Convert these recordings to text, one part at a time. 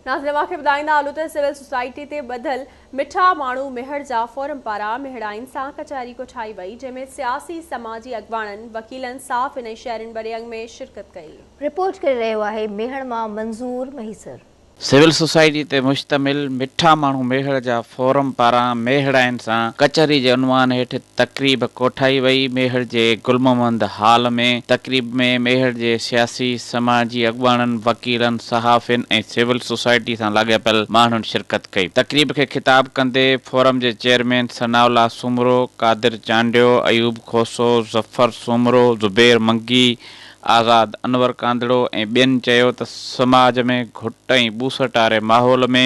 ناظرين اوهان کي ٻڌائيندا هلون ته سول سوسائٽي تي ٻڌل مٺا ماڻهو ميهڙ جا فورم پاران ميهڙائين سان ڪچهري ڪوٺائي وئي جنهن ۾ سياسي سماجي اڳواڻن، وڪيلن، صحافين ۽ شهرين وڏي انگ ۾ شرڪت ڪئي. رپورٽ ڪري رهيو آهي ميهڙ مان منظور مهيسر. سول سوسائٽي تي مشتمل مٺا ماڻهو ميهڙ جا فورم پاران ميهڙائين سان ڪچهري جي عنوان هيٺ تقريب ڪوٺائي وئي ميهڙ جي گل محمد هال ۾ تقريب ۾ ميهڙ جي سياسي سماجي اڳواڻن وڪيلن صحافين ۽ سول سوسائٽي سان لاڳاپيل ماڻهن شرڪت ڪئي تقريب کي خطاب ڪندي فورم جي چيئرمين ثناء الله سومرو قادر چانڊيو ايوب کوسو ظفر سومرو زبير منگي آزاد انور ڪانڌڙو ۽ ٻين چيو ته سماج ۾ گهٽ ۽ ٻوسٽ واري ماحول ۾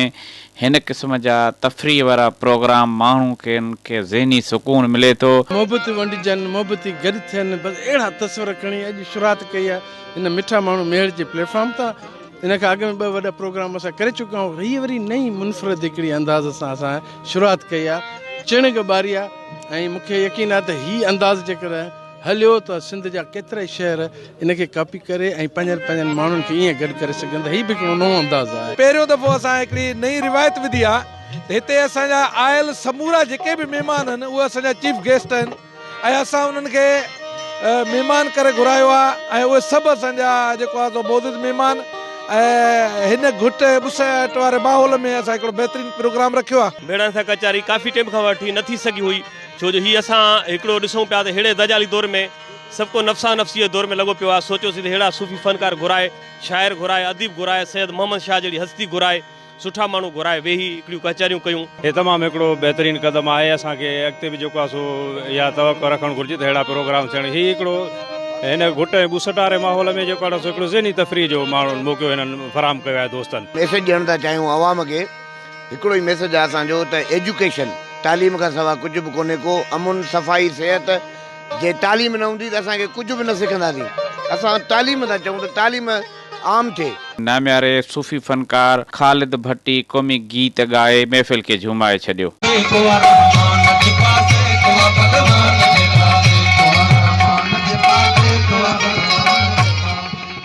هن قسم جا تفريح وارا پروگرام ماڻهو کي کي ذهني سڪون ملي ٿو. محبتون ونڊجن، محبتي گڏ ٿين، بس اهڙا تصور کڻي اڄ شروعات ڪئي آهي هن مٺا ماڻهو ميهڙ جي پليٽ فارم تان. ان کان اڳ ۾ ٻه وڏا پروگرام اسان ڪري چڪا آهيون، هي وري نئين منفرد هڪڙي انداز سان اسان شروعات ڪئي آهي، چڻگ ٻاري آهي ۽ مون کي يقين آهي ته هي انداز جيڪڏهن هليو ته سنڌ جا ڪيترائي شهر ان کي ڪاپي ڪري ۽ پنهنجن پنهنجن ماڻهن کي ائين گڏ ڪري سگهن ته هي به هڪڙو نئون انداز آهي. پهريون دفعو اسان هڪڙي نئين روايت وڌي آهي ته هتي اسان جا آيل سمورا جيڪي به مهمان آهن اهي اسان جا چيف گيسٽ آهن ۽ اسان انهن کي مهمان ڪري گهرايو آهي ۽ اهي سڀ اسان جا جيڪو آهي سو معزز مهمان ۽ هن گهٽ ۽ ٻسائٽ واري ماحول ۾ اسان هڪڙو بهترين پروگرام رکيو آهي. ڀيڻن سان ڪچهري ڪافي ٽيم کان وٺي نه ٿي سگهي هئي. ڇو جو هي اسان هڪڙو ڏسون پيا ته ههڙي دجالي دور ۾ سڀ ڪو نفسا نفسي جي دور ۾ لڳو پيو آهي، سوچيوسين ته ههڙا صوفي فنڪار گهرائي، شاعر گهرائي، اديب گهرائي، سيد محمد شاهه جهڙي هستي گهرائي، سٺا ماڻهو گهرائي ويهي هڪڙيون ڪچهريون ڪيون. هي تمام هڪڙو بهترين قدم آهي، اسان کي اڳتي به جيڪو آهي سو اها توقع رکڻ گهرجي ته ههڙا پروگرام ٿيڻ هي هڪڙو هن گهٽ ۽ ٻوسٽ واري ماحول ۾ جيڪو آهي سو هڪڙو ذهني تفريح جو ماڻهن موقعو هنن فراهم ڪيو آهي دوستن. ميسيج ڏيڻ ٿا چاهيون عوام کي. هڪڙو ئي ميسيج آهي اسان جو ته ايجوڪيشن، تعليم کان سوا ڪجهه به ڪونهي ڪو، امن، صفائي، صحت، جي تعليم نه هوندي ته اسان کي ڪجهه به نه سکنداسين، اسان تعليم ٿا چئون ته تعليم عام ٿئي. نامياري صوفي فنڪار خالد ڀٽي قومي گيت ڳائي محفل کي جهومائي ڇڏيو. ڪو رحمان.